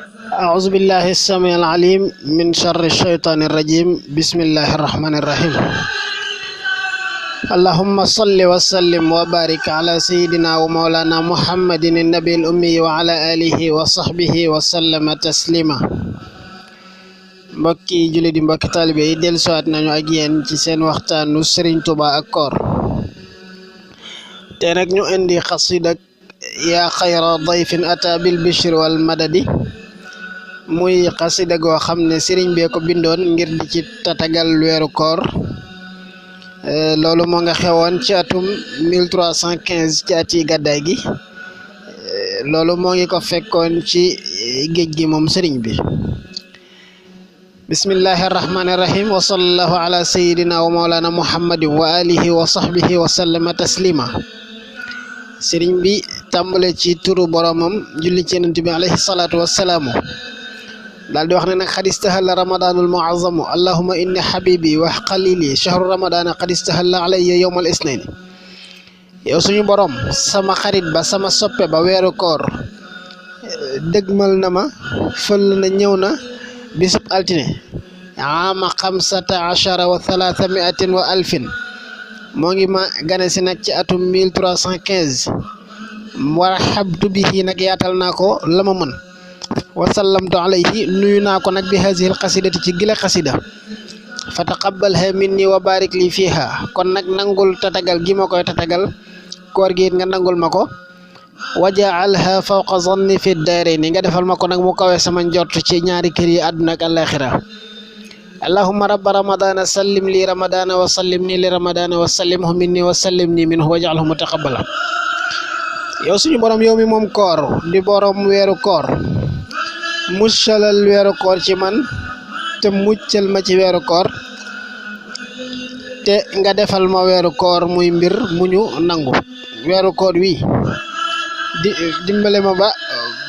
أعوذ بالله السميع العليم من شر الشيطان الرجيم بسم الله الرحمن الرحيم اللهم صل وسلم وبارك على سيدنا ومولانا محمد النبي الأمي وعلى آله وصحبه وسلم تسليما mbokki julli di mbokki taalibe yi dellusiwaat nañu ak yéen ci seen waxtaanu Serigne Touba ak koor te nag ñu indi xasida yaa xayra dayfin ata bil bishri wal madadi muy xasida goo xam ne Serigne bee ko bindoon ngir di ci tatagal weeru koor loolu moo nga xewoon ci atum 1315 ci ati gàddaay gi loolu moo ngi ko fekkoon ci géej gi moom Serigne bi bismillahi irrahmani irrahim wa sallallahu ala sayidina wa maulana muhammadin wa alihi wa sahbihi wa sallama taslima sëriñ bi tàmbale ci turu boromam julli ci yonent bi alayhi salaatu wassalaamu daal di wax ne nag xad istahalla ramadanul muazzamu allahuma inni habibi wa xalili shahru ramadana xad istahalla alayya yowmal isnaini yow suñu borom sama xarit ba sama soppe ba weeru koor dëgmal na ma fël na ñëw na bisub altine ama 15 wa 300 wa alfin moo ngi ma gane si nag ci atum 1315 warhabtu bihi nag yaatal naa ko la ma mën wa sallamtu alayhi nuyu naa ko nag bi hazihi alqasidati ci gile xasida fa taqabbalha minni wa barik li fiha kon nag nangul tatagal gi ma koy tatagal koor gi nga nangul ma ko wajaalha fawqa zanni fi daarayni nga defal ma ko nag mu kawe sama njort ci ñaari kër yi àdduna ak àllaaxira allahumma rabba ramadana sallim li ramadana wa sallimni li ramadana wa sallimhu minni wa sallimni minhu waj'alhu mutaqabbala yow suñu borom yow mi moom koor di borom weeru koor muccalal weeru koor ci man te muccal ma ci weeru koor te nga defal ma weeru koor muy mbir mu ñu nangu weeru koor wi dimbale ma ba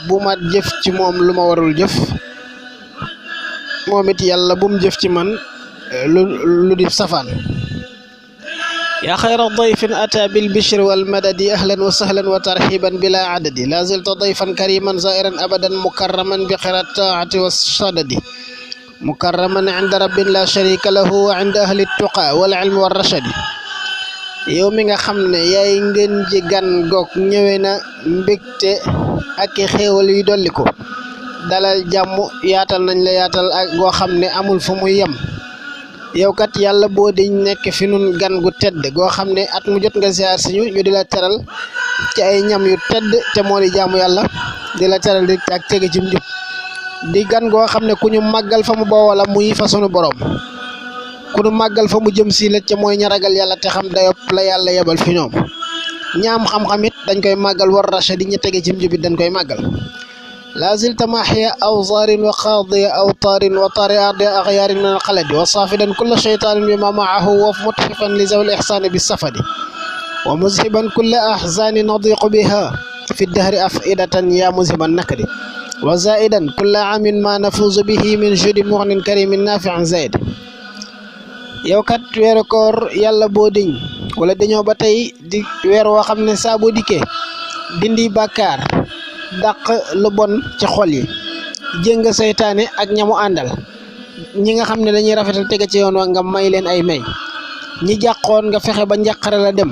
bu ma jëf ci moom lu ma warul jëf moom it yàlla bu mu jëf ci man lu di safaan yaa xayra dayfin ata bil bishri wal madadi ahlan wa sahlan wa tarxiban bila adadi la zilta dayfan kariman zairan abadan mukarraman bi xirat taati wa sadadi mukarraman inda rabbin la sharika lahu wa inda ahli tuqa wal ilmi wa rashadi yow mi nga xam ne yaay ngeen ji gan goog ñëwee na mbégte ak xéewal yu dolli ko dalal jàmm yaatal nañ la yaatal ak goo xam ne amul fu muy yem yow kat yàlla boo di nekk fi nun gan gu tedd goo xam ne at mu jot nga ziar si ñu di la teral ci ay ñam yu tedd te moo di jaamu yàlla di la teral di ak tege ci njub di gan goo xam ne ku ñu màggal fa mu boo wala muy fa sunu borom ku nu màggal fa mu jëm si la ca mooy ña ragal yàlla te xam dayop la yàlla yebal fi ñoom ñaam xam-xam it dañ koy màggal war racha di ñu tege ci njubit dañ koy màggal la zilta mahiya awzarin wa qadiya awtarin wa tari ardi axyaarin min alxaladi wa saafidan kulla shaytanin bima maahu wa mutxifan li zawil ihsani bi safadi wa muzhiban kulla ahzani nadiqu biha fi dahri afidatan ya muzhiban nakadi wa zaidan kulla amin ma nafuzu bihi min judi mughnin karimin nafi'in zaid yow kat weeru koor yàlla boo diñ wala dañoo ba tey di weer woo xam ne saa boo dikkee dindi bàkkaar dàq lu bon ci xol yi jéng seytaane ak ñamu àndal ñi nga xam ne dañuy rafetal tege ci yoon wa nga may leen ay may ñi jàqoon nga fexe ba njàqare la dem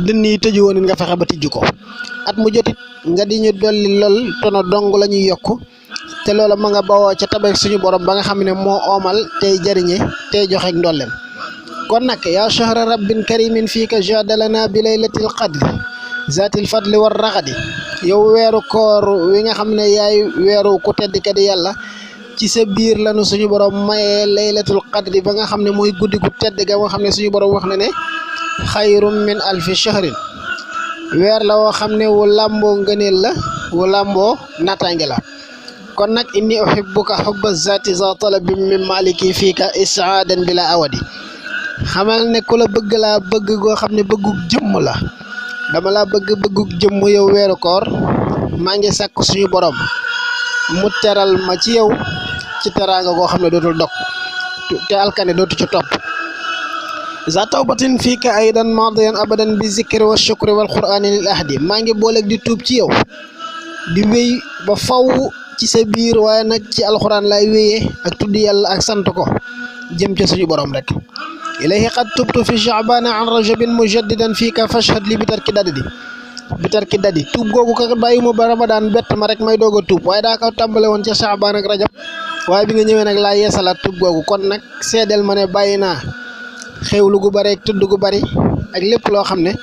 dënn yi tëju woon nga fexe ba tijju ko at mu jotit nga di ñu dolli lool tono dong la ñuy yokku te loola ma nga bawoo ca tabeek suñu borom ba nga xam ne moo oomal tey jariñe tey joxeek ndollem kon nag yaa shahra rabbin karimin fiika jadalana bi laylatil qadri zatil fadli war raxadi yow weeru koor wi nga xam ne yaay weeru ku tedd ka di yàlla ci sa biir lanu suñu borom mayee laylatul qadri ba nga xam ne mooy guddi gu tedd ga nga xam ne suñu borom wax na ne xayrum min alfi shahrin weer la woo xam ne wu làmboo ngëneel la wu làmboo naataange la kon nag inni uhibbuka hubba zati za talabin min maliki fiika isaadan bila awadi xamal ne ku la bëgg laa bëgg goo xam ne bëggug jëmm la dama laa bëgg bëggug jëmm yow weeru koor maa ngi sàkk suñu borom mu teral ma ci yow ci teraanga goo xam ne dootul dog te alkane dootu ci topp za tawbatin fiika aydan madiyan abadan bi zikri wa shukri wal qur'ani lil ahdi maa ngi booleeg di tuub ci yow di wéy ba faw ci sa biir waaye nag ci alxuraan lay wéyee ak tudd yàlla ak sant ko jëm ca suñu borom rek ilayhi qad tubtu fi sha'bana an rajabin mujaddidan fika fashhad li bitarki dadi tuub googu ka bàyyuma ba ramadan bett ma rek may doog a tuub waaye daa ko tàmbale woon ca sha'ban ak rajab waaye bi nga ñëwee nag laa yeesalaat tuub googu kon nag seedeel ma ne bàyyi naa xewlu gu bari ak tudd gu bari ak lépp loo xam ne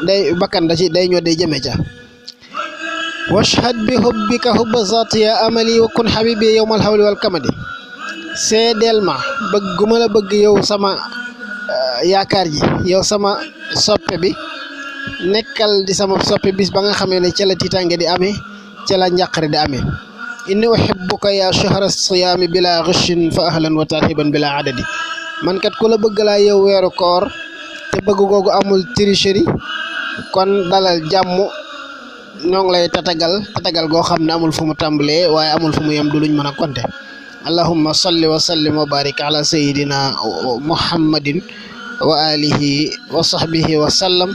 day bakkan da ci day ñoo day jëme ca washhad bi hubbika hubba zaati ya amali wa kun habibi yawmal hawli wal kamadi seedeel ma bëgg gu ma la bëgg yow sama yaakaar ji yow sama soppe bi nekkal di sama soppe bis ba nga xamee ne ca la tiitaange di amee ca la njàqare di amee inni uhibbuka ya shahra siyaami bila ghishin fa ahlan wa tarhiban bila adadi man kat ku la bëgg laa yow weeru koor te bëgg googu amul tricherie kon dalal jàmm ñoo ngi lay tatagal goo xam ne amul fu mu tàmbalee waaye amul fu mu yem du luñ mën a konte allahumma salli wa sallim wa barik ala sayyidina muhammadin wa alihi wa sahbihi wa sallam